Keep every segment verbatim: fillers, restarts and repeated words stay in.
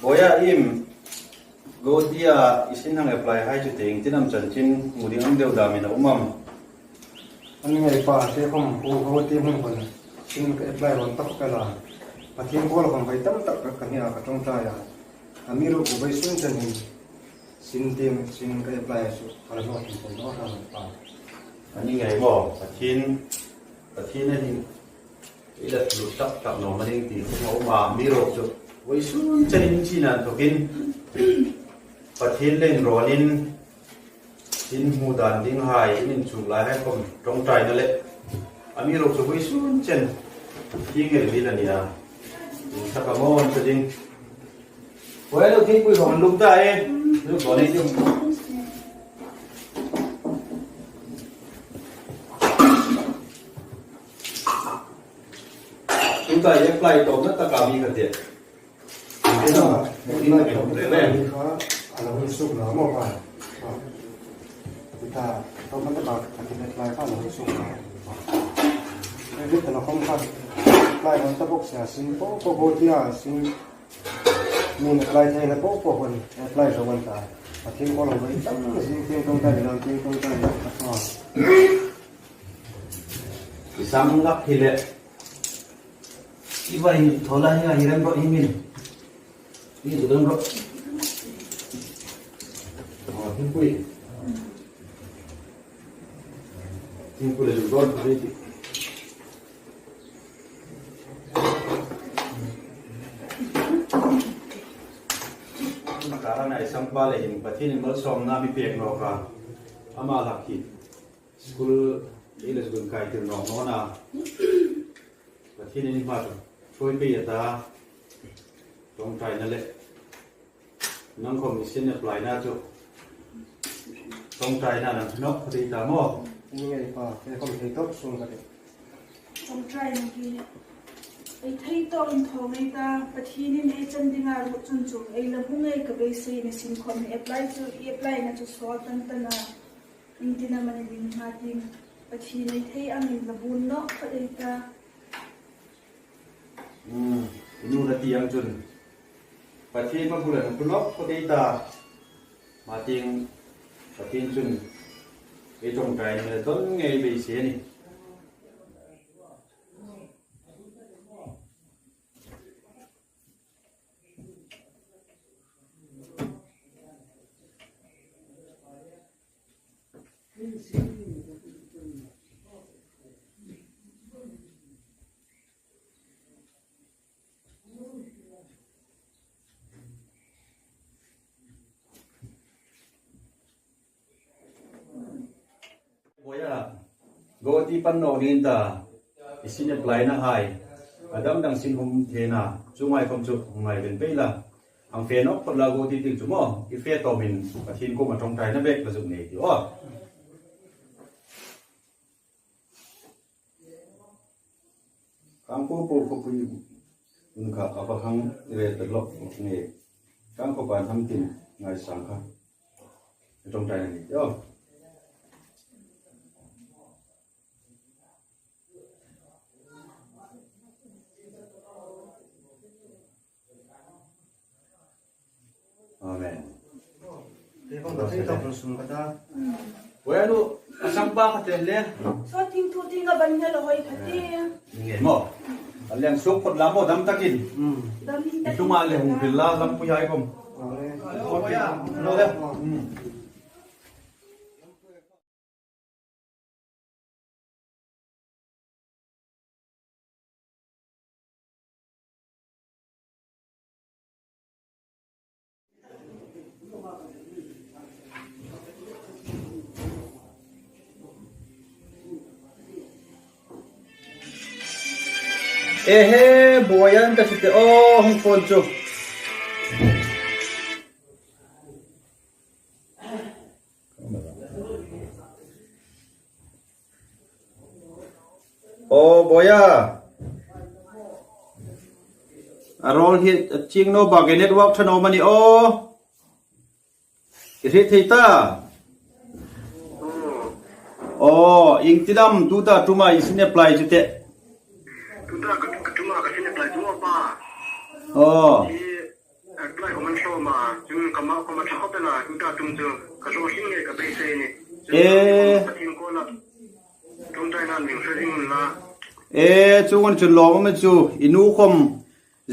Boya, im, Guwahati-a i sin hang apply hai chu te ieng tin am chanchin hmu ding ang deu dam in a um am? A ni ngei pa, te khom Guwahati hmun khom sin ka apply ron tak ka la. Pathien kuoma khom vai tam tak ka, ka hni a, ka ṭawngṭai a. Amiruokchu vawisun chen hin sin tieng sin ka apply a chu a la hlawtling thei naw a, ka pa. A ni ngei maw, Pathien, Pathien a hin i la lut tak tak naw ma ning ti khom a um a, amiruokchu vawisun chen hin chin an thokin Pathien le inrawnin in hmu dan ding hai, in inchuk lai hai khom ṭawngṭaina le, amiruokchu vawisun chen hi ngei bil a nia. In thak a mawn ta ding. Boya, lo thingpui khom lum ta e. Lo dawn ei tiu. Tuta apply tawpna taka mi ka ti. Apply tawpna taka mi kha a la hun suk la maw kha. Tuta tawpna taka ka ti apply kha a la hun suk la. Ei rit ta la khom kha. Apply ron ta bok sia, sin po po Guwahati-a sin. Min apply theina po po khom apply zo an ta. Pathien kuoma vai tam, sin tieng ṭawngṭai, tieng ṭawngṭai. I sang lak hi le. I vai thaw la hi a, hi rem ro hi min. Hi tu rem ro. Aw, thingpui. Thingpui le zuk dawn pha ti. Ka hang ei sangpa le hin Pathienin malsawmna mi pek nawk a. Ama lak hi. School ei la zuk kai tir nawk naw a. Pathienin hma chu ṭhuoi pei a ta. Ṭawngṭaina le. Nang khom i sin apply-na chu ṭawngṭaina nang hnawk ka ti ta maw? Ni ngei pa, te khom thei tawp sung ka ti. Ṭawngṭaina hi. Ei thei tawp in thaw ngei ta, Pathienin ei chan dinga ruot chun chu, ei la hmu ngei ka beisei ni sin khom i apply chu, i apply-na chu sawl tan tan a. Ieng tin am a ni ding hma tieng Pathien ei thei angin la bun nawk phawt ei ta. Hmm, i nu la ti ang chun Pathien hma bula hung ṭhu nawk phawt ei ta. Hma tieng Pathien chun ei ṭawngṭaina le dawn ngei beisei a nih. Boya, Guwahati pan naw ning ta, i sin apply-na hai, a dang dang sin hum thei a, chuong hai khom chu ngai ven pei la. Hang fe nawk phawt la Guwahati tieng chu maw, i fe tawmin Pathien kuoma ṭawngṭaina bek la zuk nei ti aw. Kangpokpi khawpui un kha a va hang rel ta lawk nge. Kangpokpi an hang tin ngaisang kha. Ṭawngṭaina ni. Yo. Amen. Te khom ka thei tawp sung ka ta. Boya nu, a sangpa kha te le. Saw thing thu thing a ban ne lo hoi kha ti. Nge maw. A leng suk phawt la maw dam takin. Hmm. Dam takin. I tlunga le hung pil la lampui hai khom. Aw le. Lo le. Hmm. Ehe, Boya an ka ti te, aw, hung phone chu. Aw, Boya. A rawl hi a chieng naw bak, network ṭha naw mani aw. I hriet thei ta. Aw, ieng tin am tuta ṭuma i sin apply chu te. Tuta ka, ka ṭuma ka sin apply chu pa. Aw. I apply Ama khawm a ṭha khawp el a, tuta ṭum chu ka hlawtling ngei ka beisei a nih. E. Pathien kuoma ṭawngṭaina min hre ding unla. E, chuong chun lawm a um a nih chu, i nu khawm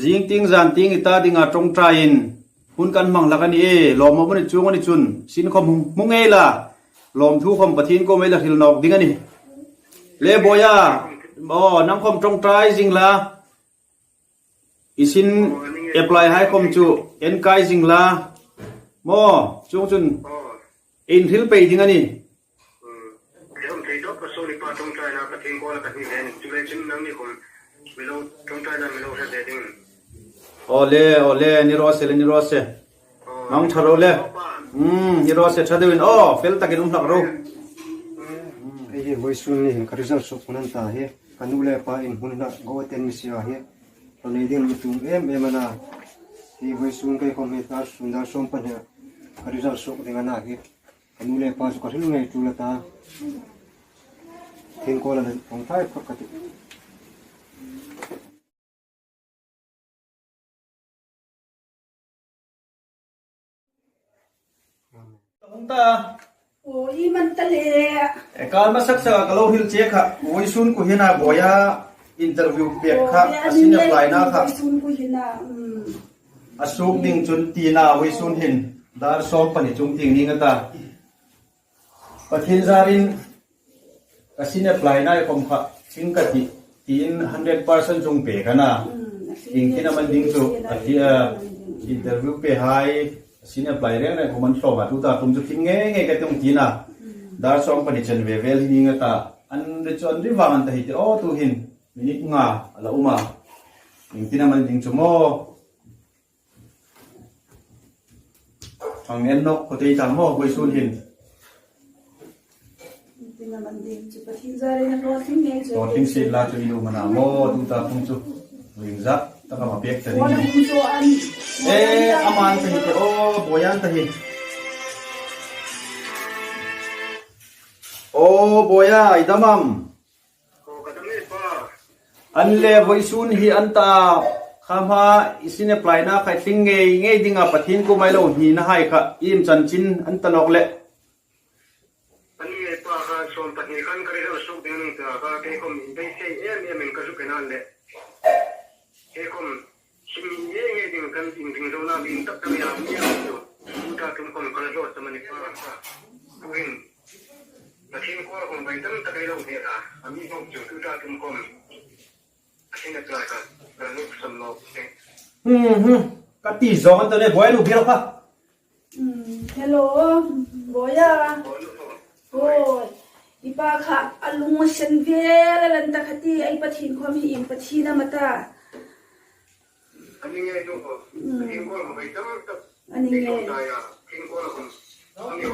zing tieng zan tieng i ta dinga ṭawngṭaiin hun kan hmang hlak a nih e, lawm a um a nih chuong a nih chun, sin khawm hmu ngei la, lawmthu khawm Pathien kuoma i la hril nawk ding a nih. Le Bawia, aw, nang khawm ṭawngṭai zing la. I sin apply hai khawm chu en kai zing la. Maw, chuong chun inhril pei ding a nih. Hmm. Thei khawm thei tawp ka saw ni pa ṭawngṭaina Pathien kuoma ka hni ve a nih. Chuleiin nangni khawm mi lo ṭawngṭaina mi lo hre ve ding. Aw le, aw le, ni raw se le, ni raw se. Nang ṭha ro le. Hmm, ni raw se ṭha deuin. Aw, fel takin um hlak ro. Hei hi vawisun ni hin ka result suok hun an ta hi. Ka nu le pa in hun hla go ten mi sia hi. Lo nei ding mi tum em em a na. Hi vawisun kei khawm hi dar sung dar sawm pahni ka result suok ding a na hi. Ka nu le pa chu ka hril ngei tul a ta. Thing ko la hong thai phak ka ti. Hung ta. O, i man ta le. E, kal masak sa ka lo hril che kha. Vawisun ku hina Bawia interview pek kha. O, a sin apply na kha. Vawisun ku hina. Mm. A suok ding chun tina vawisun hin. Dar sawm pahni chung tieng ning a ta. Pathien zarin ka sin apply na khawm kha, sin ka ti, tiin hundred percent chung pek a na. Mm, a sin iengtin am an ding chu, a ti, a, interview pek hai, sin apply reng reng khawm an hlawm a, tuta ṭum chu tling ngei ngei ka ti tina. Mm. Dar sawm pahni chen ve vel hi ning a ta, an ri chu an ri vang an ta hi ti, aw, tu hin, minute nga, a la um a. Iengtin am an ding chu maw. Ang en nawk ko tei ta maw, vawisun hin. Tina man ding chu Pathien zarin a hlawtling ngei chu. Hlawtling si la chu i nu mana maw, tuta ṭum chu. Ring zat, taka ma pek ta ding. Phone a hung chu an. E, ama an ta hi te, o, Bawia an ta hi. O, Bawia, i dam am? Aw, ka dam e, pa. An le vawisun hi an ta, kha hma i sin apply na kha tling ngei ngei dinga Pathien kuoma i lo hnina hai kha, iem chanchin an ta nawk le. An nge pa kha sawm pahni khan ka result suok ding a ning ta kha, kei khawm inbeisei em em in ka zuk en a le. Kei khawm Sin nge nge ding kan inring zo na ding tak tak ya mi a chu. Tuta ṭum khawm kan lo sa mani pa. Tuhin. Pathien kuoma khawm bai tam tak ei lo hne ta. A mi hawk chu tuta ṭum khawm. A sin a tlai ka. Kan lo sam lo se. Hmm, hmm. Ka ti zawng an ta le, Bawia nu, biel kha. Hmm, hello, Bawia. Hoi. I pa kha a lung a sen vel a lan ta kha ti, ei Pathien khawm hi ieng Pathien am a ta. Ani nge tu ko. Mm. Ani nge. Ani nge. Ani nge. Oh. Ani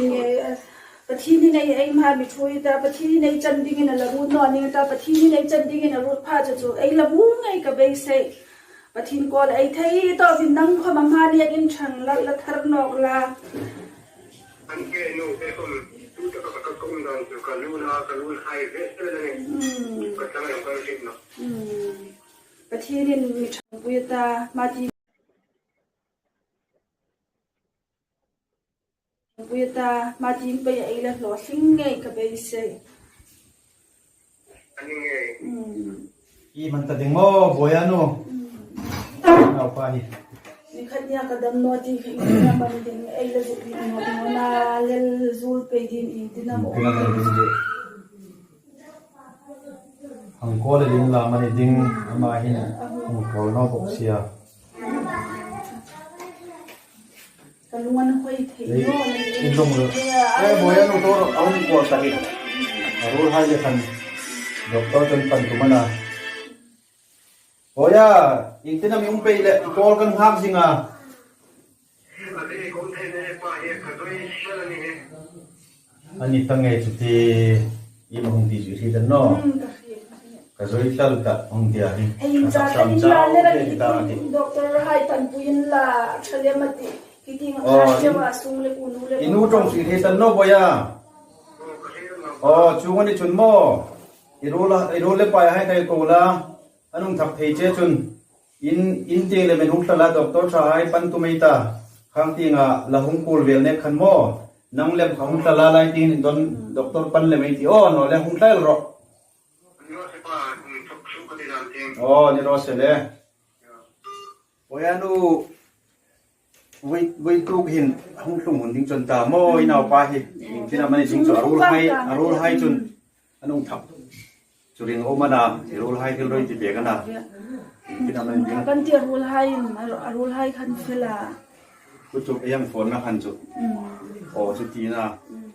nge. Pathienin ei, ei hma mi ṭhuoi ta, Pathienin ei chan dingin a la ruot naw ning ta, Pathienin ei chan dingin a ruot pha chu chu, ei la hmu ngei ka beisei. Pathien kuoma ei thei tawpin nang khawm a hma nia in ṭhang la, la thar nawk la. An ke nu te khawm tu ta ka ka kawng dan chu ka lu la, ka lu hai ve se le ni. Hmm. Ka tang em ka rit na. Hmm. Pathienin mi ṭhangpui ta, hma ti Pui ta, hma tieng pei a ei la hlawtling ngei ka beisei. Ani ngei. Hmm. I man ta ding maw, Bawia nu. Hmm. Naupa hi. Ni khat nia ka dam naw ti kha i man ding, ei la zuk ding naw, naw na lel zul pei ding i ti na maw. Ti na maw ding. Hang ko le lim la mani ding, ama hin hung ko naw bok sia. Ka lung an hoi thei naw ni. In lung lo. Eh, Bawia nu, tor a um ko ta hi. A ruol hai le khan doctor chun pan tum a na. Bawia, iengtin am i um pei le, i kawl kan nghak zing a. Ani ta ngei chu ti, i ma hung ti chu i hriet naw. Hmm, ka hriet, ka hriet. Ka zui tlal ta hung ti a hi. Ei, ka sak sam chau le, ka ti ta a ti. Doctor hai tan pui in la, ṭha lem a ti. Aw, i nu ṭawng si thei san naw boi a. Aw, chuong a ni chun maw. I ruol, i ruol le pahai khai ko la. An hung thak thei che chun. In, in tieng lem in hung tlal a, doctor ṭhahai pan tum ei ta. Khang tienga la hung kul vel nek khan maw. Nang lem kha hung tlal a lai tieng in don doctor pan lem ei ti. Aw, naw le hung tlal rawh. Aw, ni raw se le. Boi a nu, voi, voi tuk hin hung tlung hun ding chun ta maw, i naupa hi. Iengtin am a ni ding chu a ruolhai, a ruolhai chun an hung thak. Chu ring a um a na, i ruolhai thil rawi ti pek a na. Iengtin am a ni ding. Kan ti a ruolhai, a ruolhai khan fel a. Chu chu ei hang phone na khan chu. Mm. Aw, chu ti na. Mm.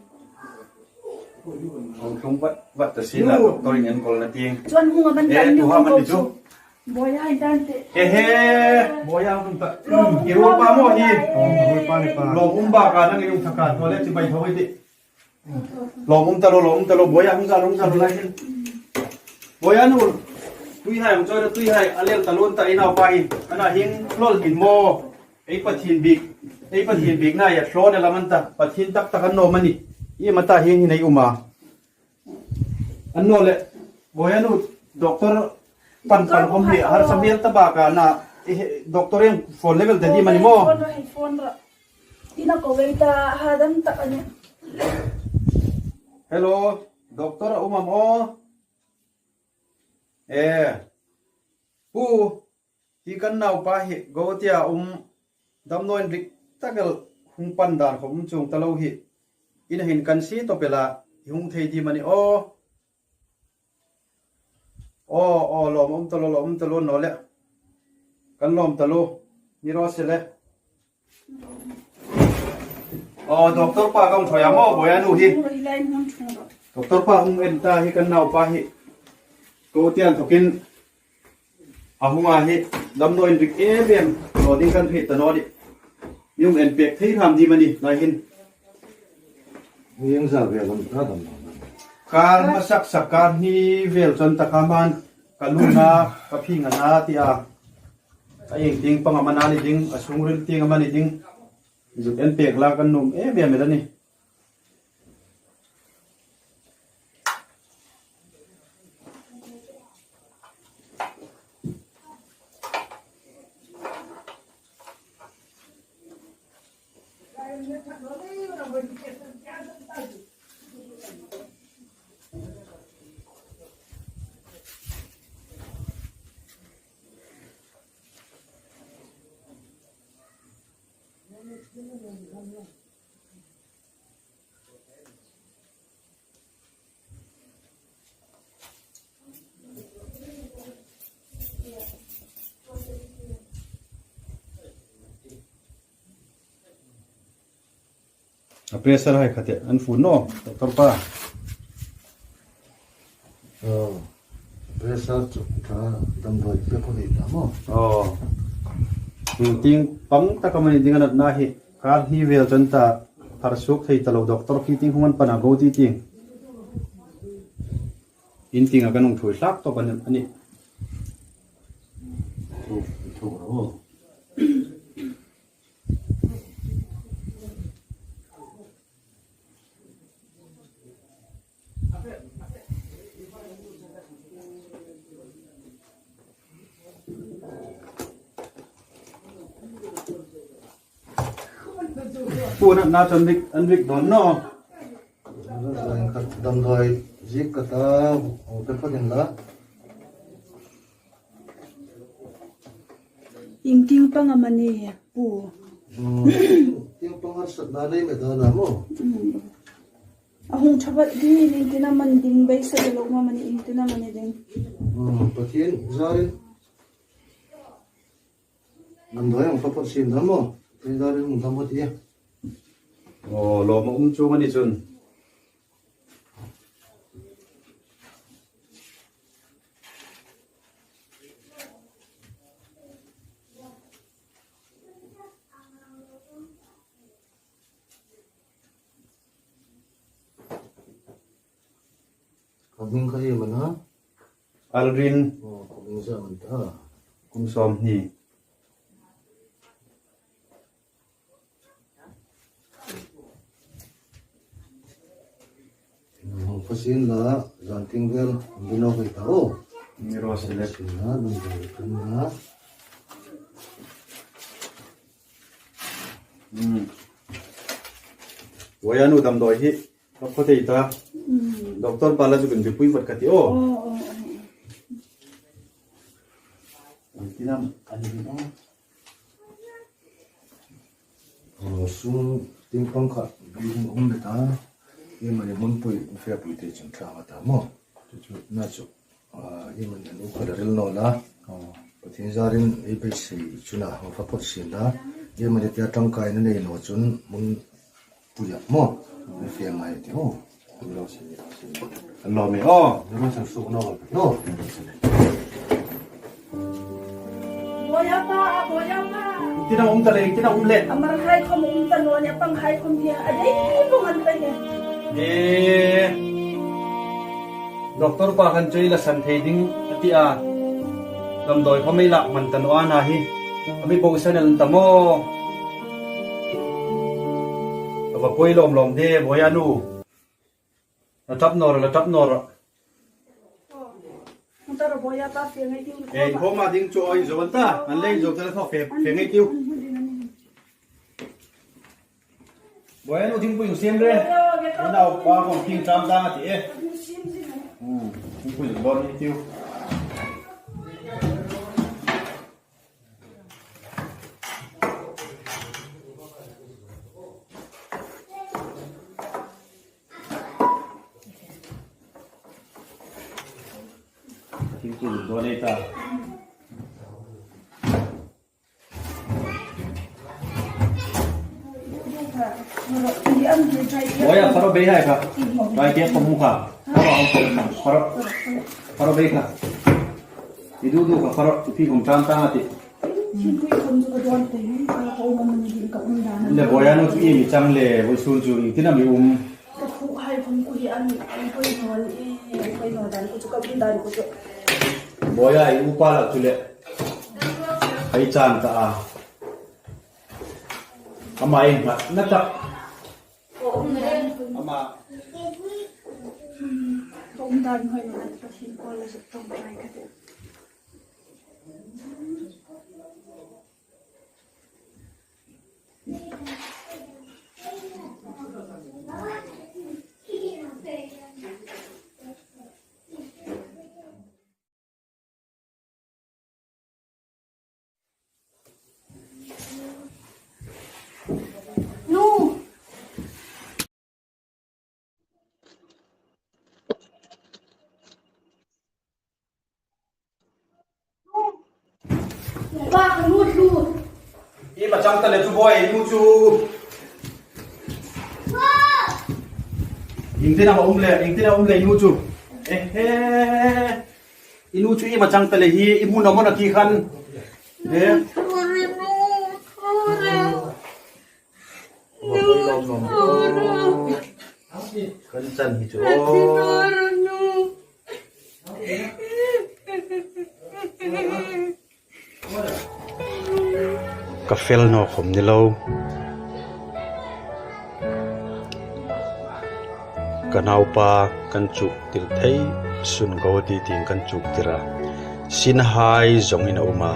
Hung tlung vat vat ta si la, doctor in enkol na tieng. Chuan hung a man kan ni chu. Boi a hi dan te. He he, boi a hung ta. I ruolpa maw hi. Aw, ruolpa ni pa. Lawmum bak a nang i hung thak a, thaw le chibai thaw ei tih. Lawmum ta lo, lawmum ta lo, boi a hung za, hung za lo lai hin. Boi a nu, tuihai hung chawi la, tuihai a lel ta lo ta i naupa hi. Ana hing hlawl hin maw. Ei Pathien bik, ei Pathien bikna a thlawn a lam an ta, Pathien tak tak an nawm a ni. I ma ta hieng hin ei um a. An naw le, boi a nu, doctor pan pan khom hi, harsa mial ta bak a na, eh, doctor ieng phone level te di mani maw. Phone ra, phone ra. Ina ko vei ta, ha dan tak a ni. Hello, doctor a um am aw? Eh, pu, hi kan naupa hi, Guwahati-a um, damdawi inrik tak el hung pan dan khom chuong ta lo hi. Ina hin kan sie tawp el a, i hung thei ding am a ni aw. Aw, aw, lawmum ta lo, lawmum ta lo, naw le. Kan lawm ta lo, ni raw se le. Aw, doctor pa kan ṭhuoi a maw, boi a nu hi. Doctor pa hung en ta hi kan naupa hi. Ko tieng thokin a hung a hi, damdawi inrik em em, lo ding kan hriet ta naw ni. Mi hung en pek thei hram ding am a ni, lai hin. Ieng zat vel am ta dam dam. Kar hmasa sak, kar hni vel chun ta kha man, ka lu na, ka phing a na ti a. A ieng tieng pang am a na ni ding, a sungril tieng am a ni ding. Zuk en pek la kan nuom em em el a nih. A pressure hai kha te an fun naw, doctor pa. Aw, pressure chu kha damdawi pek a ni ta maw. Aw. Ieng tieng pang tak am a ni ding a natna hi, kar hni vel chun ta phar suok thei ta lo, doctor khi tieng hung an pan a Guwahati tieng. In tieng a kan hung ṭhuoi hlak tawp a nih. Thu, thu ro. Pu, natna chu an rik, an rik dawn naw. Khat damdawi ziek ka ta, aw, pe phanin la. Ieng tieng pang am a ni, pu? Hmm, tieng pang harsatna nei met a na maw? Hmm. A hung ṭha vat ding, ieng tin am a ni ding, beisa lo am a ni, ieng tin am a ni ding. Hmm, Pathien zarin. Damdawi ang pha phawt sien dam maw? Pathien zarin hung dam phawt ie. Aw, lawm a um chuong a ni chun. Ka hming kha iem a na? Alrin. Aw, ka hming zia man ta. Kum sawmhni. Hang pha sien la, zan tieng vel, hang ding nawk ei ta aw. Ni raw se le. Sin la, dum dum kan la. Hmm. Boya nu damdawi hi, ka pha thei ta. Hmm. Doctor pa la chu kan bipui vat ka ti aw. Aw, aw, aw. An ti nam, an ti nam. Aw, sung tieng pang kha, bi hung um le ta. Iemani hmunpui, fe pui te chun thlang a ta maw. Chu chu, na chu. Ah, iemani a nu kha la ril naw la. Aw. Pathien zarin ei beisei chun a hang pha phawt sien la. Iemani tia tangkaina nei naw chun hmun puia maw. Ni fe ngai ti aw. Lo se, lo se. Lo mi aw. Lo se su naw. Lo. Boya pa, boya pa. Tina um ta le, tina um le. A mar hai khom um ta naw nia, pang hai khom hi a dei bawk an ta hi. E, doctor pa khan chu ei la san thei ding a ti a. Damdawi khom ei la hman ta naw a na hi. A mi bo san el ta maw. A va poi lawm lawm de, boya nu. La tap naw rawh, la tap naw rawh. Hung ta rawh, boya pa, fe ngai tiu. Ei, khoma ding chu ei zo an ta. An lei zo ta la thaw fe, fe ngai tiu. Boya nu, thingpui hung siem le. Ei nau pa khom thing cham chang a ti e. Hmm, thingpui bor ni tiu. Thingpui dawn ei ta. Boya, faro bei hai kha. Bai ke pamu kha. Faro, faro, faro bei kha. I du du kha faro, i pi khom cham chang a ti. Thingpui khom chu ka dawn tei, ka ko ma mani din ka um dan. Le boya nu chu i mi chang le, voi sun chu i tina mi um. Ka phu hai khom ku hi an, an poi naw ni, an poi naw dan ku chu ka um dan ku chu. Boya i upa la chu le. Ei chan ta a. Ama ei nghat na tak. Ama. Ka um dan hoi naw, ka thin ko la chu tong rai ka ti. Nu. Pa, ka nu chu. Ieng am a chang ta le chu boy, i nu chu. Ieng tin am a um le, ieng tin am a um le i nu chu. Eh, eh. I nu chu ieng am a chang ta le hi, i hmu naw maw na ti khan. Eh. Kan chan hi chu. Ka fel naw khom ni lo. Ka naupa kan chuktir thei sun go ti ting kan chuktir a. Sinhai zawngin a um a.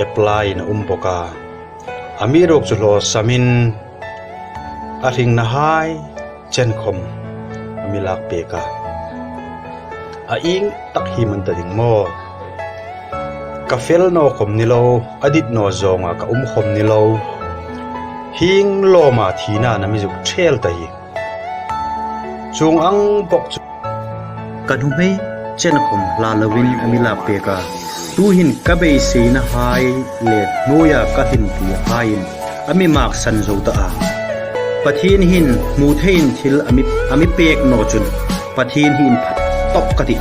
Apply-in a um bawk a. Amiruokchu hlawsamin a hringna hai chen khom a mi lak pek a. A ieng tak hi man ta ding maw? Ka fel naw khom ni lo, a dit naw zawnga ka um khom ni lo. Hieng lawma thina'n a mi zuk ṭhel ta hi. Chuong ang bawk chu. Ka nuhmei chen khom hla loin a mi lak pek a. Tuhin ka beiseina hai le hnuoia ka hrinpui haiin a mi maksan zo ta a. Pathien hin hmu theiin thil a mi, a mi pek naw chun Pathien hi inphat tawp ka tih.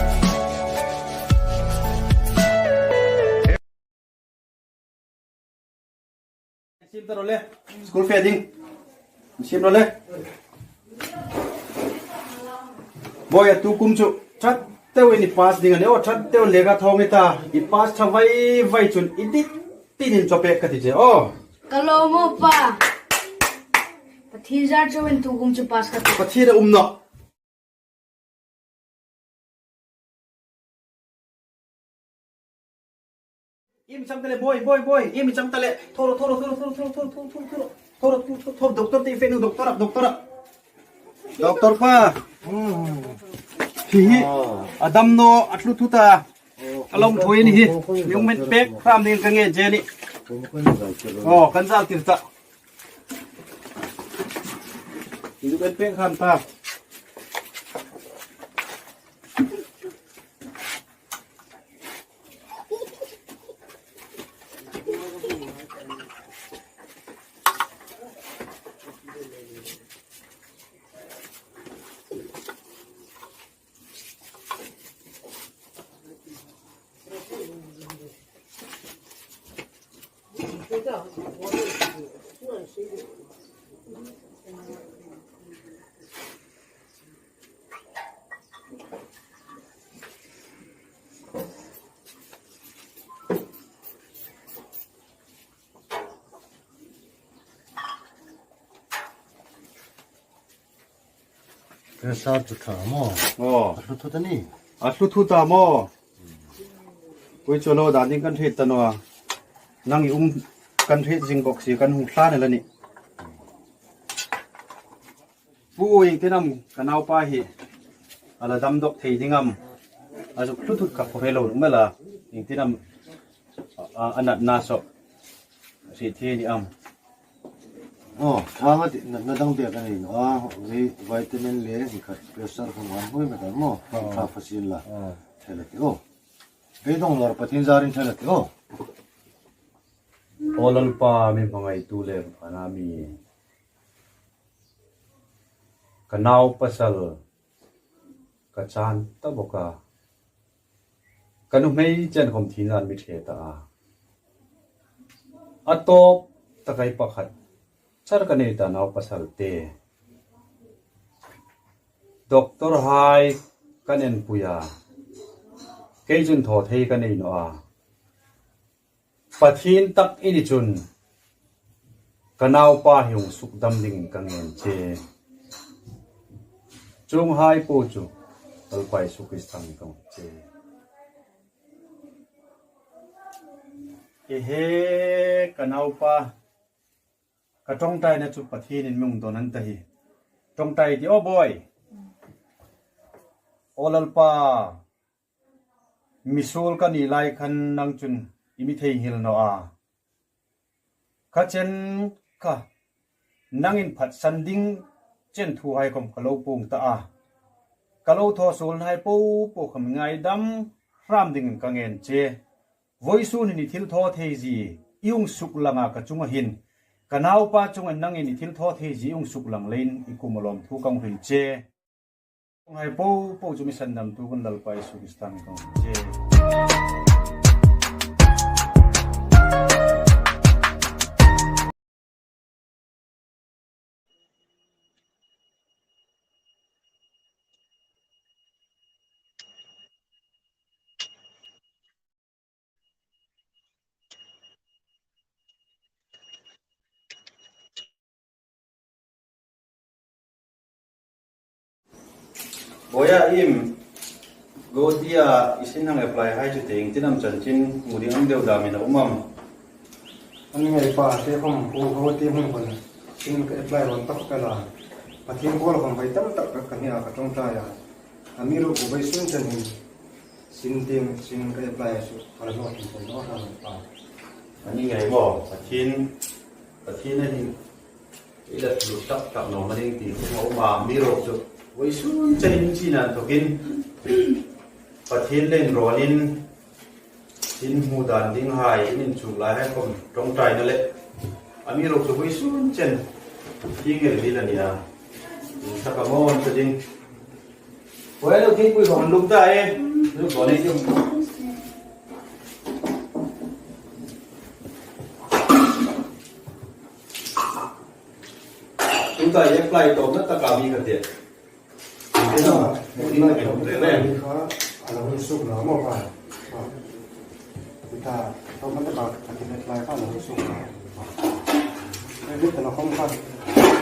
Siem ta ro le. School fee ding. Siem ro le. Boy, a tu kum chu ṭhat deuin i pass ding a ni aw, ṭhat deuin lekha thawng i ta. I pass ṭha vai vai chun i dit tin inchawp pek ka ti che aw. Ka lawm aw pa. Pathien zar chauin tu kum chu pass ka ti. Pathien a um nawh. Iem i chang ta le, boi, boi, boi. Iem i chang ta le. Thaw rawh, thaw rawh, thaw rawh, thaw rawh. Thaw rawh, thaw rawh, thaw rawh. Doctor te fe nu, doctor ah, doctor ah. Doctor pa. Hi hi. A dam naw, a tlu thut a. A lawm thaw a ni hi. Mi hung met pek hram ding ka ngen che a nih. Aw, kan zal tir ta. Hi kan pek hram ta. Pressure chu ṭha maw? Aw. A hlu thut a ni. A hlu thut a maw? Koi chu lo dan ding kan hriet ta naw a. Nang i um kan hriet zing bawk si, kan hung hlan el a nih. Pu, iengtin am ka naupa hi a la dam dawk thei ding am? A zuk hlu thut kha khawvel lo um el a. Iengtin am a, a, a natna saw hriet thei ni am? Aw, thang a ti, natna dang bek a ni naw a, vi-, vitamin le hi khat pressure kha ngai hoi met a maw. Aw. Ṭha fa sin la. Aw. Thel a ti aw. Ei dong lawr Pathien zarin thel a ti aw. Aw Lalpa, mi hmangaitu le hmana mi. Ka nau pasal ka chan ta bawk a. Ka nuhmei chen khawm thina an mi ṭhe ta a. A tawp tak ei pakhat char ka nei ta nau pasal te. Doctor hai kan enpui a. Kei chun thaw thei ka nei naw a. Pathien tak i ni chun ka naupa hi hung sukdam dingin ka ngen che. Chuonghai po chu Lalpa Isu Krista hmingin ka ngen che. Ehe, ka naupa, ka ṭawngṭaina chu Pathienin mi hung dawn a ni ta hi. Ṭawngṭai ti aw boi. Aw Lalpa, mi suol ka ni lai khan nang chun i mi theinghil naw a. Kha chen kha nangin phatsan ding chen thuhai khawm ka lo puong ta a. Ka lo thaw suolnahai po po khawm ngaidam hram dingin ka ngen che. Voisun hin i thilthawtheizie i hung suklang a ka chunga hin, ka naupa chunga nangin i thilthawtheizie i hung suklang leiin i kuoma lawmthu ka hung hril che. Chuonghai po po chu mi sandamtu kan Lalpa Isu Krista hmingin ka hung hril che. Boya im, Guwahati-a i sin hang apply hai chu iengtin am chanchin hmu ding am deu dam in a um am? An ngai pa te khawm Guwahati hmun khawm sin ka apply rawn ta khawp el a. Pathien kuoma khawm vai tam tak ka hni a, ka ṭawngṭai a. Amiruokchu vawisun chen hin sin tieng sin ka apply a chu a la hlawtling pei naw a hang pa. An ngai maw, Pathien, Pathien a hin i la thlu tak tak naw ma ding ti khawm a um a, amiruokchu vawisun chen hin chin an thawkin Pathien le inrawnin sin hmu dan dinghai in inchuk lai hai khawm ṭawngṭaina le, amiruokchu vawisun chen hi ngel dil a nih a. Inthak a mawn ta ding. Hoi lo, thingpui bang lum ta e. Lu ko nei chu. Tuta apply tawpna taka mi ka ti. Apply tawpna taka mi kha a la hun suk lo maw kha. Tuta tawpna taka ka ti apply kha a la hun suk lo. Ei, tuta khawm kha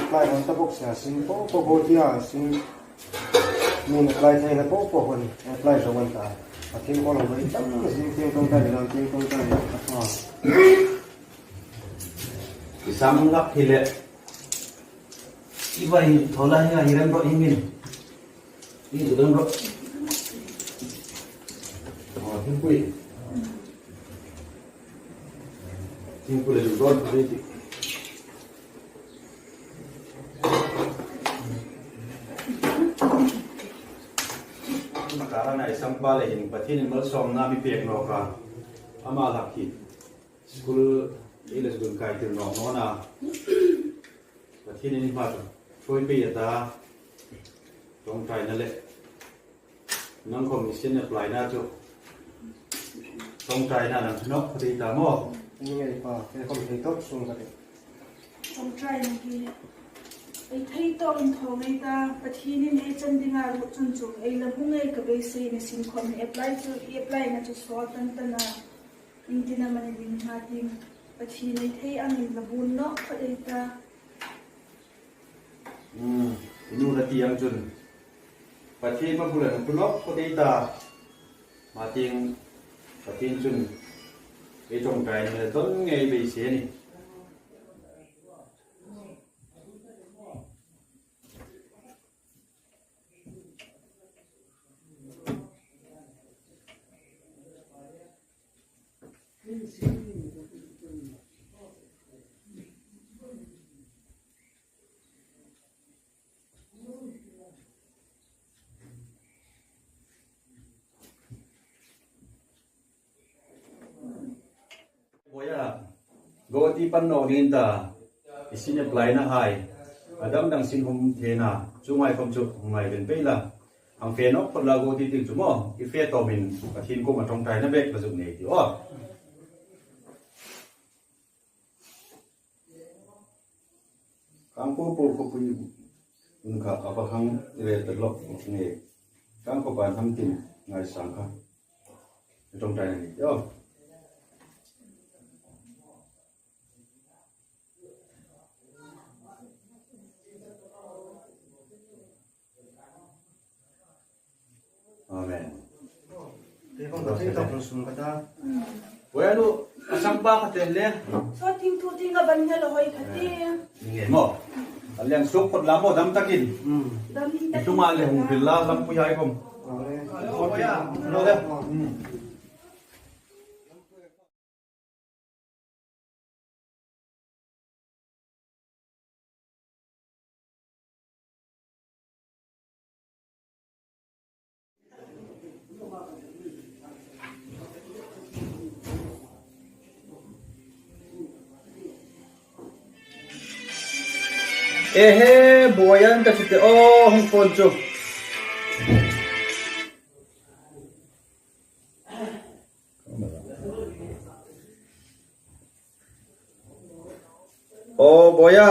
apply rawn ta bawk si a, sin po po Guwahati-a sin min apply theina po po khawm apply zo an ta. Thing ko lo bai tam na, thing, thing ṭawngṭai le, thing ṭawngṭai le. I sam lak hi le. I vai thaw la hi a, hi rem ro hi min. Hi rem ro. Aw, thingpui. Thingpui le ro ro. Ama ka nai sam pa le hin Pathienin malsawmna mi pek nawk a. Ama lak hi. School ei le school kai tir nawk naw a. Pathienin hma chu ṭhuoi pei a ta. Ṭawngṭaina le. Nang khom isin apply-na chu. Ṭawngṭaina nang chu nawk phawt ei ta maw. Ni ngei pa, ei khom thei tawp sung ka tih. Ṭawngṭaina hi. Ei thei tawp inthaw ngei ta, Pathienin ei chan dinga ruot chun chu, ei la hmu ngei ka beisei ni, sin khom ni apply chu, i apply-na chu suol tan tan a. Iengtin am a ni ding hma tieng Pathien ei thei angin la bun nawk phawt ei ta. Hmm, i nu la ti ang chun. Pathien hma bula nang pu nawk phawt ei ta. Hma tieng Pathien chun ei ṭawngṭaina le dawn ngei beisei a nih. Boya, Guwahati pan nawk ding ta, isin apply-na hai, a dang dang sin hum thei na, chuong hai khom chu ngai ven pei la. Hang fe nawk phawt la Guwahati tieng chu maw, i fe tawmin, Pathien kuoma ṭawngṭaina bek la zuk nei ti aw. Kangpokpi khawpui un kha a pa hang i ve ta lawk nge. Kangpokpi an ham tin ngaisang kha. Ṭawngṭaina ni ti aw. Amen. Te kong ka thei tawp sung ka ta. Boya nu, a sam pa ka tel le. Saw thing thu thing a ban hne lo hoi kha ti. Ni nge maw. A leng suk phawt la maw dam takin. Hmm. Dam takin. I tlunga le hung hril la lampui hai khom. Aw le. Lo le. Hmm. Ehe, Boya an ka ti te, aw, hung phone chu. Aw, Boya.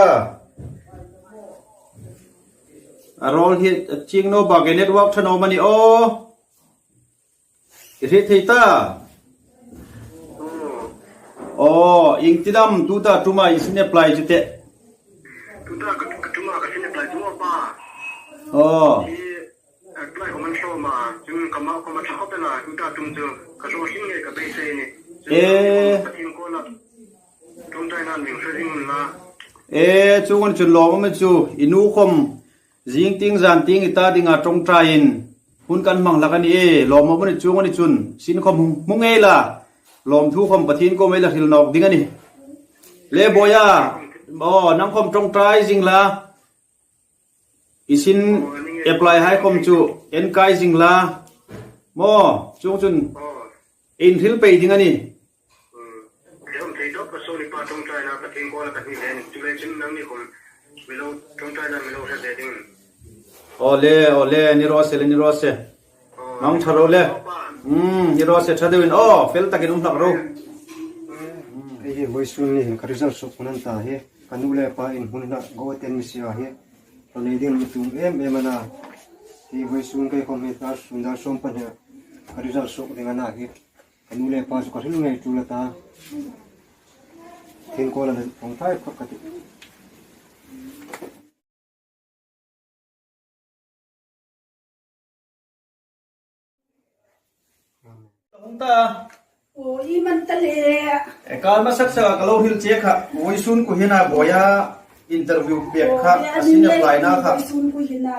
A rawl hi a chieng naw bak, network ṭha naw am a ni aw. I hriet thei ta. Aw, iengtin am tuta ṭuma isin apply chu te. Tuta ka, ka ṭuma ka sin apply chu aw pa. Aw. Apply khom an hlawm a, chun ka ma, ka ma ṭha khawp el a, tuta ṭum chu ka hlawm hrim ngei ka beisei ni. Chun, eh, Pathien kuoma ṭawngṭaina mi hre ding un la. Eh, chuong a ni chun lawm a um chu, i nu khom, zing tieng zan tieng i ta dinga ṭawngṭaiin, hun kan hmang hlak a ni e, lawm a um a ni chuong a ni chun, sin khom hmu ngei la, lawmthu khom Pathien kuoma ei la hril nawk ding a nih. Le Boya, aw, nang khom ṭawngṭai zing la. Isin apply hai khom chu en kai zing la. Maw, chuong chun in hril pei ding a nih. Aw le, aw le, ni raw se le, ni raw se. Nang ṭha ro le. Hmm, ni raw se ṭha deuin. Aw, fel takin um hlak ro. Hei hi vawisun ni hin ka result suok hun an ta hi. Ka nu le pa in hun na go ten mi sia hi. Ka nei ding mi tum em em a na. Hi vawisun kei khom hi ta sun dar sawm pahni ka result suok ding a na hi. Ka nu le pa chu ka hril ngei ṭul a ta. Thing ko la le kong thai phawt ka ti. Ong ta. O, i man ta le. E, kal masak sa ka lo hril che kha. Voisun ku hina boya interview pek kha. O, e, a sin apply na kha. Voisun ku hina.